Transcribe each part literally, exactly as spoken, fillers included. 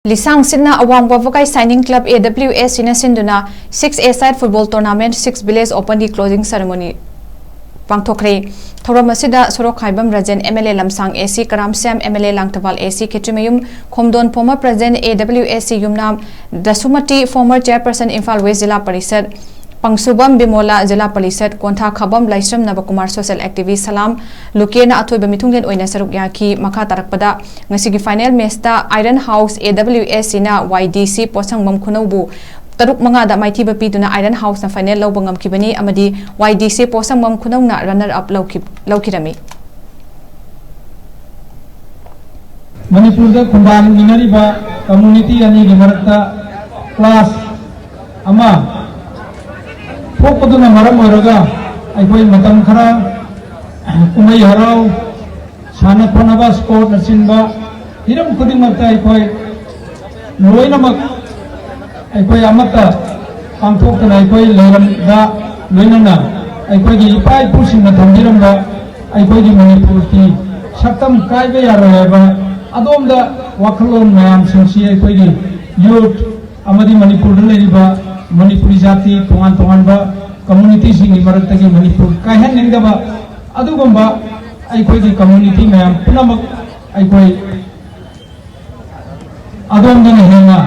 ꯂꯤꯁꯥꯡ ꯁꯤꯠꯅ ꯑꯋꯥꯡ ꯋꯥꯕꯒꯥꯏ shining club, A W S Cꯅ ꯁꯤꯟꯗꯨꯅ Six A Side Football Tournament Six Village Openꯒꯤ closing ceremony ꯄꯥꯡꯊꯣꯛꯈ꯭ꯔꯦ꯫ ꯊꯧꯔꯝ ꯑꯁꯤꯗ ꯁꯣꯔꯣꯛꯈꯥꯏꯕꯝ ꯔꯥꯖꯦꯟ, M L A ꯂꯝꯁꯥꯡ A C Karam Shyam, M L A Langthabal A C Khetrimayum ꯈꯣꯝꯗꯣꯟ, former president A W S C Yumnam ꯗꯁꯨꯃꯇꯤ, former chairperson Imphal West zila parishad ꯄꯪꯁꯨꯕꯝ Bimola, zila parishad ꯀꯣꯟꯊꯥ ꯈꯥꯕꯝ Laishram ꯅꯕꯀꯨꯃꯥꯔ, social activist ꯁꯂꯥꯝ ꯂꯨꯀꯦꯅ ꯑꯊꯣꯏꯕ ꯃꯤꯊꯨꯡꯂꯦꯟ ꯑꯣꯏꯅ ꯁꯔꯨꯛ ꯌꯥꯈꯤ꯫ ꯃꯈꯥ ꯇꯥꯔꯛꯄꯗ ꯉꯁꯤꯒꯤ final matchꯇ Iron House A W S Cꯅ Y D C ꯄꯣꯠꯁꯪꯕꯝ ꯈꯨꯅꯧꯕꯨ ꯇꯔꯨꯛ ꯃꯉꯥꯗ ꯃꯥꯏꯊꯤꯕ ꯄꯤꯗꯨꯅ Iron Houseꯅ final ꯂꯧꯕ ꯉꯝꯈꯤꯕꯅꯤ ꯑꯃꯗꯤ Y D C ꯄꯣꯠꯁꯪꯕꯝ ꯈꯨꯅꯧꯅ runner up ꯂꯧꯈꯤ-, ꯂꯧꯈꯤꯔꯝꯃꯤ꯫ ꯃꯅꯤꯄꯨꯔꯗ ꯈꯨꯟꯗꯥꯃꯤꯟꯅꯔꯤꯕ community ꯑꯅꯤꯒꯤ ꯃꯔꯛꯇ clash ꯑꯃ ꯊꯣꯛꯄꯗꯨꯅ ꯃꯔꯝ ꯑꯣꯏꯔꯒ ꯑꯩꯈꯣꯏ ꯃꯇꯝ ꯈꯔ ꯀꯨꯝꯍꯩ ꯍꯔꯥꯎ, ꯁꯥꯟꯅ ꯈꯣꯠꯅꯕ, sportꯅꯆꯤꯡꯕ ꯍꯤꯔꯝ ꯈꯨꯗꯤꯡꯃꯛꯇ ꯑꯩꯈꯣꯏ ꯂꯣꯏꯅꯃꯛ ꯑꯩꯈꯣꯏ ꯑꯃꯠꯇ ꯄꯥꯡꯊꯣꯛꯇꯅ ꯑꯩꯈꯣꯏ ꯂꯩꯔꯝꯗ ꯂꯣꯏꯅꯅ ꯑꯩꯈꯣꯏꯒꯤ ꯏꯄꯥ ꯏꯄꯨꯁꯤꯡꯅ ꯊꯝꯕꯤꯔꯝꯕ ꯑꯩꯈꯣꯏꯒꯤ ꯃꯅꯤꯄꯨꯔꯒꯤ ꯁꯛꯇꯝ ꯀꯥꯏꯕ ꯌꯥꯔꯣꯏ ꯍꯥꯏꯕ ꯑꯗꯣꯝꯗ ꯋꯥꯈꯜꯂꯣꯟ ꯃꯌꯥꯝꯁꯤꯡꯁꯤ ꯑꯩꯈꯣꯏꯒꯤ youth ꯑꯃꯗꯤ ꯃꯅꯤꯄꯨꯔꯗ ꯂꯩꯔꯤꯕ ꯃꯅꯤꯄꯨꯔꯤ ꯖꯥꯇꯤ ꯇꯣꯉꯥꯟ ꯇꯣꯉꯥꯟꯕ communityꯁꯤꯡꯒꯤ ꯃꯔꯛꯇꯒꯤ ꯃꯅꯤꯄꯨꯔ ꯀꯥꯏꯍꯟꯅꯤꯡꯗꯕ ꯑꯗꯨꯒꯨꯝꯕ ꯑꯩꯈꯣꯏꯒꯤ community ꯃꯌꯥꯝ ꯄꯨꯝꯅꯃꯛ ꯑꯩꯈꯣꯏ ꯑꯗꯣꯝꯗꯅ ꯍꯦꯟꯅ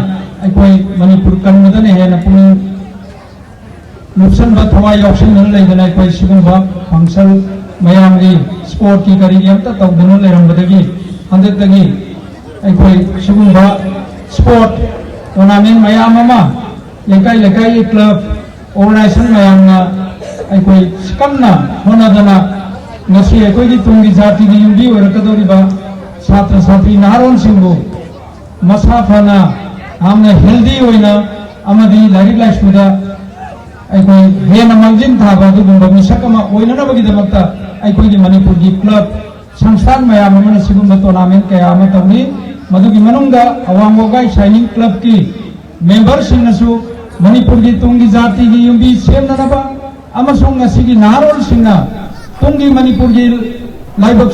ꯑꯩꯈꯣꯏ ꯃꯅꯤꯄꯨꯔ ꯀꯟꯕꯗꯅ ꯍꯦꯟꯅ ꯄꯨꯛꯅꯤꯡ ꯂꯨꯞꯁꯟꯕ, ꯊꯋꯥꯏ ꯌꯥꯎꯁꯟꯗꯨꯅ ꯂꯩꯗꯅ ꯑꯩꯈꯣꯏ ꯁꯤꯒꯨꯝꯕ function ꯃꯌꯥꯝꯒꯤ sportꯀꯤ ꯀꯔꯤꯒꯤ ꯑꯝꯇ ꯇꯧꯗꯅ ꯂꯩꯔꯝꯕꯗꯒꯤ ꯍꯟꯗꯛꯇꯒꯤ ꯑꯩꯈꯣꯏ ꯁꯤꯒꯨꯝꯕ sport tournament ꯃꯌꯥꯝ ꯑꯃ ꯂꯩꯀꯥꯏ ꯂꯩꯀꯥꯏꯒꯤ club organization ꯃꯌꯥꯝꯅ ꯑꯩꯈꯣꯏ ꯀꯟꯅ ꯍꯣꯠꯅꯗꯅ ꯉꯁꯤ ꯑꯩꯈꯣꯏꯒꯤ ꯇꯨꯡꯒꯤ ꯖꯥꯇꯤꯒꯤ ꯌꯨꯝꯕꯤ ꯑꯣꯏꯔꯛꯀꯗꯧꯔꯤꯕ ꯁꯥꯇ꯭ꯔ ꯁꯥꯇ꯭ꯔꯤ ꯅꯍꯥꯔꯣꯜꯁꯤꯡꯕꯨ ꯃꯁꯥ ꯐꯅ, ꯌꯥꯝꯅ healthy ꯑꯣꯏꯅ ꯑꯃꯗꯤ ꯂꯥꯏꯔꯤꯛ ꯂꯥꯏꯁꯨꯗ ꯑꯩꯈꯣꯏ ꯍꯦꯟꯅ ꯃꯥꯡꯖꯤꯟ ꯊꯥꯕ ꯑꯗꯨꯒꯨꯝꯕ ꯃꯤꯁꯛ ꯑꯃ ꯑꯣꯏꯅꯅꯕꯒꯤꯗꯃꯛꯇ ꯑꯩꯈꯣꯏꯒꯤ ꯃꯅꯤꯄꯨꯔꯒꯤ club ꯁꯪꯁꯊꯥꯟ ꯃꯌꯥꯝ ꯑꯃꯅ ꯁꯤꯒꯨꯝꯕ tournament ꯀꯌꯥ ꯑꯃ ꯇꯧꯔꯤ꯫ ꯃꯗꯨꯒꯤ ꯃꯅꯨꯡꯗ ꯑꯋꯥꯡ ꯋꯥꯕꯒꯥꯏ ꯁꯥꯏꯅꯤꯡ clubꯀꯤ memberꯁꯤꯡꯅꯁꯨ ꯃꯅꯤꯄꯨꯔꯒꯤ ꯇꯨꯡꯒꯤ ꯖꯥꯇꯤꯒꯤ ꯌꯨꯝꯕꯤ ꯁꯦꯝꯅꯅꯕ ꯑꯃꯁꯨꯡ ꯉꯁꯤꯒꯤ ꯅꯍꯥꯔꯣꯜꯁꯤꯡꯅ ꯇꯨꯡꯒꯤ ꯃꯅꯤꯄꯨꯔꯒꯤ ꯂꯥꯏꯕꯛ